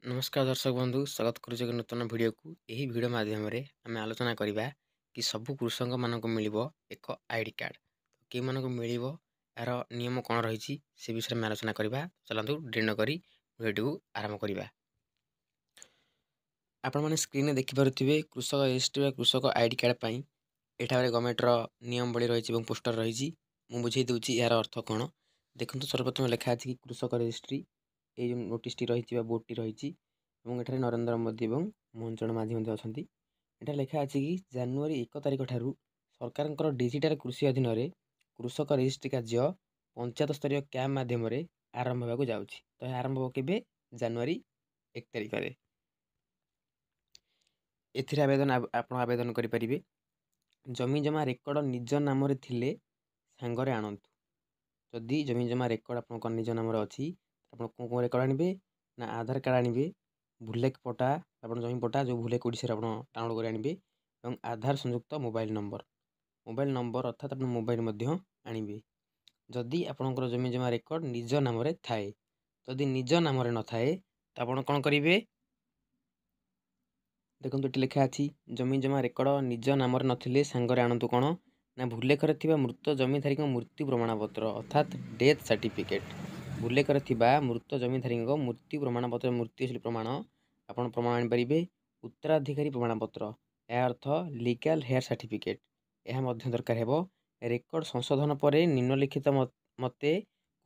ନମସ୍କାର ଦର୍ଶକ ବନ୍ଧୁ, ସ୍ୱାଗତ କରୁଛୁ ଏକ ନୂତନ ଭିଡ଼ିଓକୁ। ଏହି ଭିଡ଼ିଓ ମାଧ୍ୟମରେ ଆମେ ଆଲୋଚନା କରିବା କି ସବୁ କୃଷକମାନଙ୍କୁ ମିଳିବ ଏକ I D card. କେଉଁମାନଙ୍କୁ ମିଳିବ, ଏହାର ନିୟମ କ'ଣ ରହିଛି, ସେ ବିଷୟରେ ଆମେ ଆଲୋଚନା କରିବା। ଚାଲନ୍ତୁ, ଡେରି ନକରି ଭିଡ଼ିଓଟିକୁ ଆରମ୍ଭ କରିବା। ଆପଣମାନେ ସ୍କ୍ରିନ୍ରେ ଦେଖିପାରୁଥିବେ, କୃଷକ ରେଜିଷ୍ଟ୍ରି ବା କୃଷକ I D card ପାଇଁ ଏଠାରେ ଗଭର୍ଣ୍ଣମେଣ୍ଟର ନିୟମାବଳୀ ରହିଛି ଏବଂ ପୋଷ୍ଟର ରହିଛି। ମୁଁ ବୁଝେଇ ଦେଉଛି ଏହାର ଅର୍ଥ କ'ଣ। ଦେଖନ୍ତୁ, ସର୍ବପ୍ରଥମେ ଲେଖା ଅଛି କି କୃଷକ ରେଜିଷ୍ଟ୍ରି, ଏଇ ଯେଉଁ ନୋଟିସଟି ରହିଛି ବା ବୋର୍ଡ଼ଟି ରହିଛି ଏବଂ ଏଠାରେ ନରେନ୍ଦ୍ର ମୋଦି ଏବଂ ମୋହନ ଚରଣ ମାଝୀ ମଧ୍ୟ ଅଛନ୍ତି। ଏଠାରେ ଲେଖା ଅଛି କି ଜାନୁଆରୀ 1 ତାରିଖ ଠାରୁ ସରକାରଙ୍କର ଡିଜିଟାଲ କୃଷି ଅଧୀନରେ କୃଷକ ରେଜିଷ୍ଟ୍ରି କାର୍ଯ୍ୟ ପଞ୍ଚାୟତ ସ୍ତରୀୟ କ୍ୟାମ୍ପ ମାଧ୍ୟମରେ ଆରମ୍ଭ ହେବାକୁ ଯାଉଛି। ତ ଏହା ଆରମ୍ଭ ହେବ କେବେ? ଜାନୁଆରୀ 1 ତାରିଖରେ। ଏଥିରେ ଆବେଦନ ଆପଣ ଆବେଦନ କରିପାରିବେ। ଜମି ଜମା ରେକର୍ଡ଼ ନିଜ ନାମରେ ଥିଲେ ସାଙ୍ଗରେ ଆଣନ୍ତୁ। ଯଦି ଜମି ଜମା ରେକର୍ଡ଼ ଆପଣଙ୍କ ନିଜ ନାମରେ ଅଛି, ଆପଣ କେଉଁ କେଉଁ ରେକର୍ଡ଼ ଆଣିବେ ନା ଆଧାର କାର୍ଡ଼ ଆଣିବେ, ଭୁଲେଖ ପଟା, ଆପଣ ଜମି ପଟା ଯେଉଁ ଭୁଲେଖ ଓଡ଼ିଶାରେ ଆପଣ ଡାଉନଲୋଡ଼ କରି ଆଣିବେ ଏବଂ ଆଧାର ସଂଯୁକ୍ତ ମୋବାଇଲ ନମ୍ବର, ମୋବାଇଲ ନମ୍ବର ଅର୍ଥାତ୍ ଆପଣ ମୋବାଇଲ ମଧ୍ୟ ଆଣିବେ, ଯଦି ଆପଣଙ୍କର ଜମି ଜମା ରେକର୍ଡ଼ ନିଜ ନାମରେ ଥାଏ। ଯଦି ନିଜ ନାମରେ ନଥାଏ ତ ଆପଣ କ'ଣ କରିବେ? ଦେଖନ୍ତୁ, ଏଠି ଲେଖା ଅଛି, ଜମି ଜମା ରେକର୍ଡ଼ ନିଜ ନାମରେ ନଥିଲେ ସାଙ୍ଗରେ ଆଣନ୍ତୁ କ'ଣ ନା ଭୁଲେଖରେ ଥିବା ମୃତ ଜମିଧାରୀଙ୍କ ମୃତ୍ୟୁ ପ୍ରମାଣପତ୍ର, ଅର୍ଥାତ୍ ଡେଥ୍ ସାର୍ଟିଫିକେଟ୍। ଭୁଲେଖରେ ଥିବା ମୃତ ଜମିଧାରୀଙ୍କ ମୃତ୍ୟୁ ପ୍ରମାଣପତ୍ର, ମୃତ୍ୟୁ ପ୍ରମାଣ, ଆପଣ ପ୍ରମାଣ ଆଣିପାରିବେ। ଉତ୍ତରାଧିକାରୀ ପ୍ରମାଣପତ୍ର, ଏହା ଅର୍ଥ ଲିଗାଲ୍ ହେୟାର ସାର୍ଟିଫିକେଟ୍, ଏହା ମଧ୍ୟ ଦରକାର ହେବ। ରେକର୍ଡ଼ ସଂଶୋଧନ ପରେ ନିମ୍ନଲିଖିତ ମତେ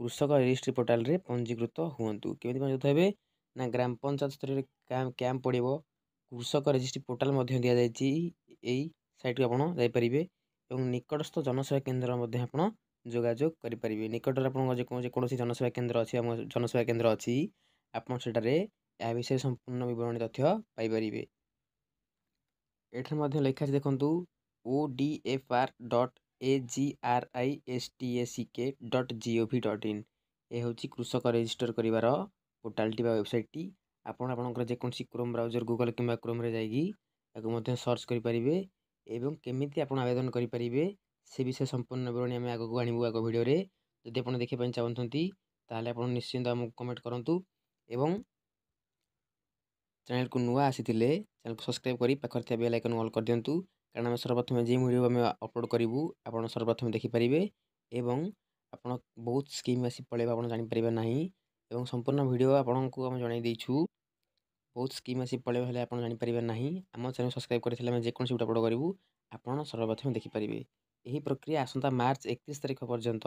କୃଷକ ରେଜିଷ୍ଟ୍ରି ପୋର୍ଟାଲରେ ପଞ୍ଜୀକୃତ ହୁଅନ୍ତୁ। କେମିତି ପଞ୍ଜୀକୃତ ହେବେ ନା ଗ୍ରାମ ପଞ୍ଚାୟତ ସ୍ତରରେ କ୍ୟାମ୍ପ ପଡ଼ିବ। କୃଷକ ରେଜିଷ୍ଟ୍ରି ପୋର୍ଟାଲ ମଧ୍ୟ ଦିଆଯାଇଛି, ଏଇ ସାଇଟ୍କୁ ଆପଣ ଯାଇପାରିବେ ଏବଂ ନିକଟସ୍ଥ ଜନସେବା କେନ୍ଦ୍ର ମଧ୍ୟ ଆପଣ ଯୋଗାଯୋଗ କରିପାରିବେ। ନିକଟରେ ଆପଣଙ୍କ ଯେକୌଣସି ଜନସେବା କେନ୍ଦ୍ର ଅଛି, ଆମ ଜନସେବା କେନ୍ଦ୍ର ଅଛି, ଆପଣ ସେଠାରେ ଏହା ବିଷୟରେ ସମ୍ପୂର୍ଣ୍ଣ ବିବରଣୀ ତଥ୍ୟ ପାଇପାରିବେ। ଏଠାରେ ମଧ୍ୟ ଲେଖା ଅଛି, ଦେଖନ୍ତୁ, odfr.agristack.gov.in। ଏ ହେଉଛି କୃଷକ ରେଜିଷ୍ଟର କରିବାର ପୋର୍ଟାଲଟି ବା ୱେବସାଇଟ୍ଟି। ଆପଣ ଆପଣଙ୍କର ଯେକୌଣସି କ୍ରୋମ୍ ବ୍ରାଉଜର, ଗୁଗଲ୍ କିମ୍ବା କ୍ରୋମ୍ରେ ଯାଇକି ତାକୁ ମଧ୍ୟ ସର୍ଚ୍ଚ କରିପାରିବେ ଏବଂ କେମିତି ଆପଣ ଆବେଦନ କରିପାରିବେ ସେ ବିଷୟ ସମ୍ପୂର୍ଣ୍ଣ ବିବରଣୀ ଆମେ ଆଗକୁ ଆଣିବୁ ଆଗ ଭିଡ଼ିଓରେ। ଯଦି ଆପଣ ଦେଖିବା ପାଇଁ ଚାହୁଁଛନ୍ତି, ତାହେଲେ ଆପଣ ନିଶ୍ଚିନ୍ତ ଆମକୁ କମେଣ୍ଟ କରନ୍ତୁ ଏବଂ ଚ୍ୟାନେଲକୁ ନୂଆ ଆସିଥିଲେ ଚ୍ୟାନେଲକୁ ସବସ୍କ୍ରାଇବ୍ କରି ପାଖରେ ଥିବା ବେଲ୍ ଆଇକନ୍ ଅଲ୍ କରିଦିଅନ୍ତୁ, କାରଣ ଆମେ ସର୍ବପ୍ରଥମେ ଯେଉଁ ଭିଡ଼ିଓ ଆମେ ଅପଲୋଡ଼ କରିବୁ ଆପଣ ସର୍ବପ୍ରଥମେ ଦେଖିପାରିବେ ଏବଂ ଆପଣ ବହୁତ ସ୍କିମ୍ ଆସି ପଳେଇବ, ଆପଣ ଜାଣିପାରିବେ ନାହିଁ। ଏବଂ ସମ୍ପୂର୍ଣ୍ଣ ଭିଡ଼ିଓ ଆପଣଙ୍କୁ ଆମେ ଜଣାଇ ଦେଇଛୁ। ବହୁତ ସ୍କିମ୍ ଆସି ପଳେଇବ, ହେଲେ ଆପଣ ଜାଣିପାରିବେ ନାହିଁ। ଆମ ଚ୍ୟାନେଲ୍ ସବସ୍କ୍ରାଇବ୍ କରିଥିଲେ ଆମେ ଯେକୌଣସି ଭିଡ଼ିଓ ଅପଲୋଡ଼ କରିବୁ ଆପଣ ସର୍ବପ୍ରଥମେ ଦେଖିପାରିବେ। ଏହି ପ୍ରକ୍ରିୟା ଆସନ୍ତା ମାର୍ଚ୍ଚ 31 ତାରିଖ ପର୍ଯ୍ୟନ୍ତ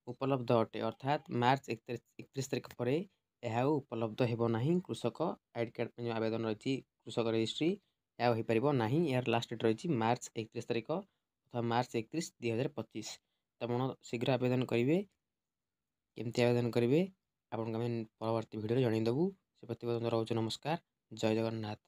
ଉପଲବ୍ଧ ଅଟେ, ଅର୍ଥାତ୍ ମାର୍ଚ୍ଚ 31 ତାରିଖ ପରେ ଏହା ଆଉ ଉପଲବ୍ଧ ହେବ ନାହିଁ। କୃଷକ I D card ପାଇଁ ଯେଉଁ ଆବେଦନ ରହିଛି, କୃଷକ ରେଜିଷ୍ଟ୍ରି, ଏହା ହୋଇପାରିବ ନାହିଁ। ଏହାର ଲାଷ୍ଟ ଡେଟ୍ ରହିଛି ମାର୍ଚ୍ଚ 31 ତାରିଖ ଅଥବା ମାର୍ଚ୍ଚ 31 2025। ତ ଆପଣ ଶୀଘ୍ର ଆବେଦନ କରିବେ। କେମିତି ଆବେଦନ କରିବେ ଆପଣଙ୍କୁ ଆମେ ପରବର୍ତ୍ତୀ ଭିଡ଼ିଓରେ ଜଣାଇଦେବୁ। ସେ ପ୍ରତିପର୍ଯ୍ୟନ୍ତ ରହୁଛୁ, ନମସ୍କାର, ଜୟ ଜଗନ୍ନାଥ।